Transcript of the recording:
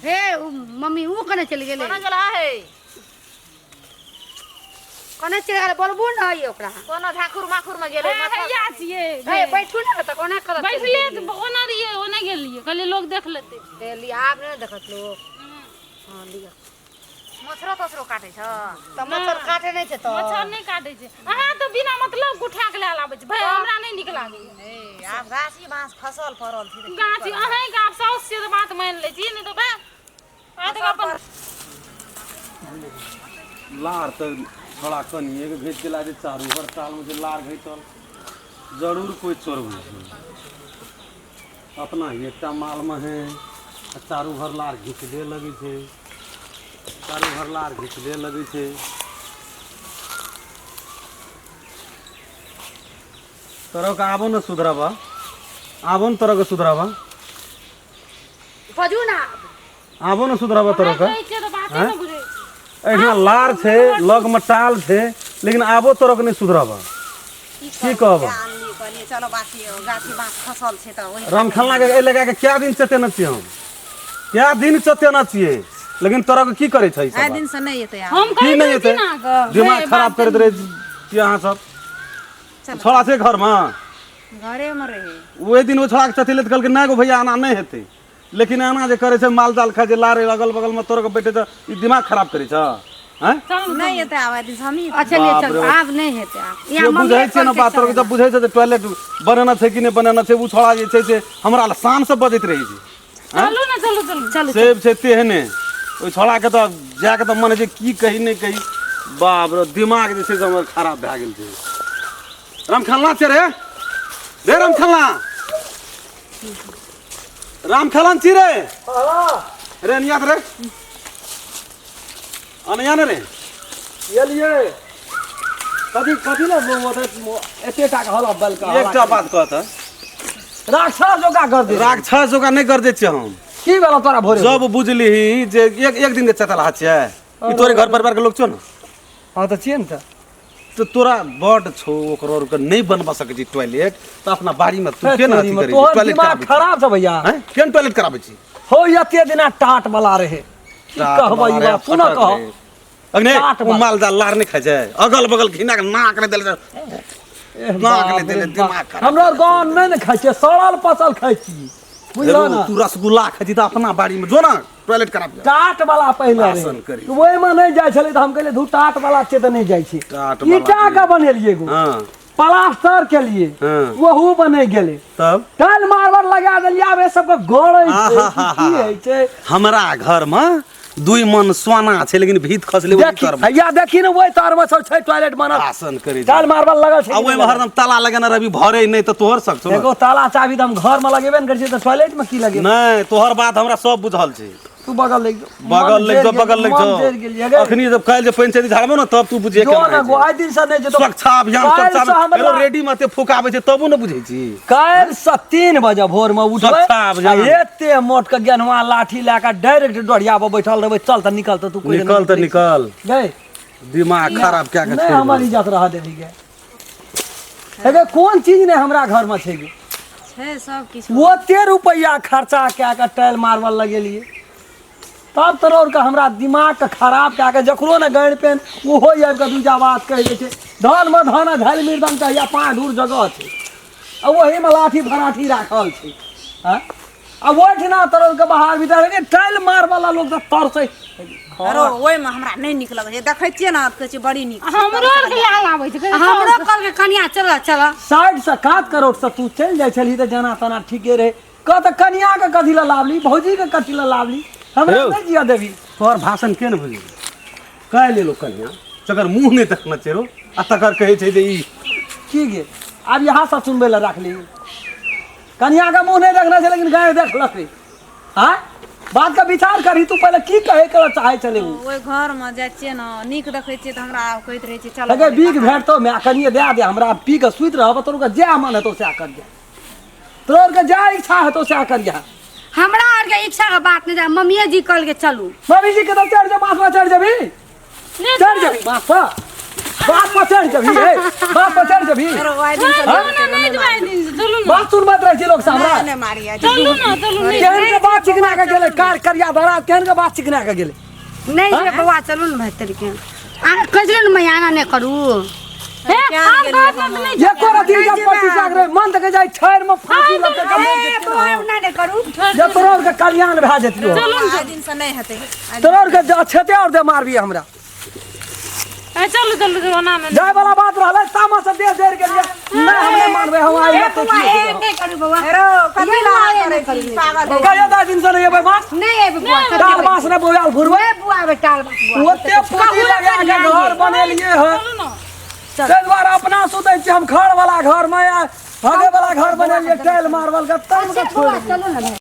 हे उ मम्मी उ कने चलि गेलै? कोना गेल है? कने चलि गेलै बोलबू ने ई ओकरा। कोनो झाखुर माखुर में गेलै। हे, हैया छियै। हे बैठू ने तऽ कोना करत? बैठले तऽ ओना रहियै, ओना गेलियै, कहलियै लोग देख लेतै। हे लिअ, आब नहि ने देखत लोक। हँ लिअ। मच्छरो तछरो काटै छ? तऽ मच्छर काटे नहि छै तऽ? मच्छर नहि काटै छै। अहाँ तऽ बिना मतलब के उठा के लए आबै छी भाय, हमरा नहि नीक लागैया। ए, आब गाछी बाँस खसल पड़ल छै तऽ की गाछी करब? अहींके आब साउस छियै तऽ बात मानि लै छी, नहि तऽ भाय अहाँ तऽ अपन लार तऽ थोड़ा कनिए के घसि गेला जे चारू भर टालमे जे लार घैटल, जरूर कोइ चोरबै छै। अपना एकटा मालमे है आ चारू भर लार घिचले लगै छै, चारू भर लार घिचले लगै छै। तोरो के आबो ने सुधरब, आबो ने तोरो के सुधरब। बजू ना। आबो ने सुधरब तोरो के। कहै छियै तऽ बाते नहि बुझै छै। एहिठिना लार छै, लगमे टाल छै, लेकिन आबो तोरो के नहि सुधरब। की कहब? आनली, कहलियै चलो बासी गाछी बाँस खसल छै तऽ ओहि रामखेलना के एहि लगा के कए दिन चतेने छियै हम, कए दिन चतेने छियै, लेकिन तोरा के की करै छै ई सब आइ बात? दिन से नहि एतै आब। हम की कहै नहि छी एतै? ने अहाँके दिमाग खराब करैत रहै छियै अहाँ सब। छोड़ा छै घरमे? घरेमे रहै। ओहि दिन ओ छोड़ाके चतेलै तऽ कहलकै नहि गो भैया, एना नहि हेतै, लेकिन एना जे करै छै, माल जाल खाइ छै लार अगल बगलमे तोरा के बैठे छै, ई दिमाग खराब करै छै आँय? नहि एतै आब आइ दिन से हमही। अच्छा ले बाप चल, रे बाप। आब नहि हेतै आब। से यहाँ बुझै मम्मी छियै ने बात तोरा के, जब बुझै छै जे टॉयलेट बनेना छै कि नहि बनेना छै, ओ छोड़ा जे छै से हमरा लए शान से बजैत रहै छै। चलू ने, चलू चलू चलू। सेब छै तेहने ओहि छोड़ाके तऽ जाके तऽ मन होइ छै की कही नहि कही। बाप रे, दिमाग जे छै से हमर खराब भए गेल छै। रामखेलना छै रे, रे रामखेलना, रामखेलन छी रे, रे अनिया रे, अनिया ने रे। एलियै। कथी कथी ले एते टा के हला बलका? एकटा बात कहत। राक्षस जोका कर दे। राक्षस ओकरा नहि कर दै छियै हम। की भेलो तोरा भोरे? जब बुझलिही जे एक एक दिन के चतलहा छियै ई, तोरे घर परिवार के लोक छौ ने? हँ तऽ छियै ने तऽ। तऽ तोरा बड छौ, ओकरो आरके नहि बनबा सकै छी टॉयलेट तऽ अपना बाड़ी मे तू केना अथी करै छी? तोहर टॉयलेट दिमाग कराबै छी? खराब छौ भैया। हैं, केना टॉयलेट कराबै छी? हो, एते दिना टाट वाला रहे, की टाट कहबै वाला ई रहे, बात सुन फटक कह रहे। अग्ने टाट ओ वाला। माल जाल लार नहि खाइ छै, अगल बगल घिना के नाक नहि देले, नाक बाप नहि रे देले, बाप। दिमाग खराब। हमरा आर गाँव नहि ने खाइ छियै, सड़ल पचल खाइ छी, बुझलह हेरो, ने? तू रसगुल्ला खाइ छी तऽ अपना बाड़ी मे जो ना, टॉयलेट करा दिअ। टाट वाला पहिले भाषण रहे करी। तऽ ओहिमे नहि जाइ छलै तऽ हम कहलियै धू, टाट वाला छियै तऽ नहि जाइ छी। टाट वाला ईटा के छियै। बनेलियै एगो, हँ। प्लास्टर केलियै, हँ। ओहू बनि गेलै, तब टाइल मार्बल लगा देलियै। आब एहि सबके गड़ै छै कि की होइ छै? हमरा घर मे दुई मन सोना छै, लेकिन भीत खसले ओहि देखी तर मे। हैया देखी ने, ओहि तर मे सब छै टॉयलेट बनल, भाषण करै छै। टाइल मार्बल लगल छै आ कि ओहिमे नहि लगल? हरदम ताला लगेने रहबी, भरे नहि तऽ तोहर शक छौ ने? एगो ताला चाभी तऽ हम घर मे लगेबे ने करै छियै तऽ टॉयलेट मे की लगेबै? नहि, तोहर बात हमरा सब बुझल छै। तू बगल लागि जो। बगल मन लागि जो, जरि बगल गेल, लागि मन जो। जरि गेल गे। अखनी जब काल्हि जे पंचायती झाड़बो ने तब तू बुझिए जो केना ने होइ गो, छै। आइ दिन से नहि जेतौ। स्वच्छता अभियान, काल्हि स्वच्छता से अभियान। हमरा- एगो रेडी मे एते फूकाबै छै तबो ने बुझै छी। काल्हि से 3 बजे भोर मे उठबै स्वच्छता अभियान। आ एते मोट के गेनवा लाठी लए कऽ डायरेक्ट डोरिया पर बैठल रहबै। चल तऽ निकल तऽ तू कोइ निकल तऽ निकल। गए। दिमाग खराब कए के नहि छोड़ि हमर देलक। इज्जत रह देबही गे। हे कोन चीज नहि हमरा घर मे छै गे? छै सब किछु। ओते रुपैआ खर्चा कए कऽ टाइल मार्बल लगेलियै, तब तोरा के हमरा दिमाग के खराब कए कऽ जकरो ने गाड़ि पेन ओहो आबि कऽ दूजा बात कहि दै छै। धान मे धान आ झालि मृदंग के या 5 धूर जगह छै आ ओहीमे लाठी फराठी राखल छै। आँय? आ ओहिठिना तोरा के बाहर भीतर रे टाइल मार वाला लोक तऽ तरसै। अरो ओहिमे हमरा नहि नीक लगै छै, देखै छियै ने तऽ कहै छियै बड़ी नीक छै। हमरो आरके लाल आबै छै। हमरो कहलकै कनिया चल चल। साइड से कात करोट से तू चलि जाइ छलही तऽ जेना तेना ठीके रहै। कह तऽ कनिया के कथी लए लाबली, भौजी के कथी लए लाबली? हमरा यौ। नहि जिया देबही। तोहर भाषण के ने बुझली? काल्हि एलो कनिया, तकर मुँह नहि देखने छै रो, आ तकर कहै छै जे ई की गे, आब यहाँ सब सुनबै लए राखली? कनिया के मुँह नहि देखने छै लेकिन गाय देखलकै। आँय, बात के विचार करही तू पहिले, की कहै के चाहै छलै उ? ओहि घरमे जाइ छियै ने, नीक देखै छियै तऽ हमरा कहैत रहै छै चल। अगर बीख भेटतौ माय, कनिए दए दे हमरा, पी कऽ सुति रहब। तोर के जएह मन हेतौ सएह करिहे, तोर के जएह इच्छा हेतौ सएह करिहे। हमरा आरके इच्छा के बात नहि छै, मम्मीए जी कहलकै चलू। मम्मी जी के तऽ चढ़ि जा, बाँस पर चढ़ि जेबही, चढ़ि जेबही बाँस पर, बाँस पर चढ़ि जेबही, हे बाँस पर चढ़ि जेबही। अरो आइ दिन से चलू ने, नहि जेबै आइ दिन से, चलू ने। बात सुनबैत रहै छै लोक से हमरा। नहि, नहि मारिया। चलू ने, चलू ने। केहन के चिकना के गेलै कार करिया धरा केहन के बात चिकना के गेलै। नहीं रे बौआ, चलू ने भाई तरीके आ कहै छलै ने मैयाना नहि करू। हे, हम कहत ने नहि। एको रति जब पति साग रे मन तक जाय ठहर में फांसी लग के मर ए जेतियौ। बौआ, ओना नहि करू। जे तोरा आर के कल्याण भए जेतियौ। आइ दिन से नहि हेतै। तोरा आर के अक्षते और दे मारबी हमरा। ए, चलू चलू चलू, ओना नहि। जाय वाला बात रहलै तामा से देह देर गेलियै। नहि, हम नहि मानबै, हम आइ ए तऽ बौआ, की ए नहि करू बौआ। हेरो कथी ये लए बौआ, ए करै नहि छी करू। पागल है। कहियो 10 दिन से नहि एबै माँ। नहि एबै बौआ, टाल बाँस नहि बौआल घुरबै। ए बौआ, बे टाल बाँस बौआ। ओते पूंजी लगा के घर बनेलियै हँ, चलू ने। ताहि दुआरे अपना सुतै छी हम खर वाला घर में आ हगे वाला घर बनेलियै टाइल मार्बल के, तब के अच्छा छोड़ि बौआ, चलू ने भाई।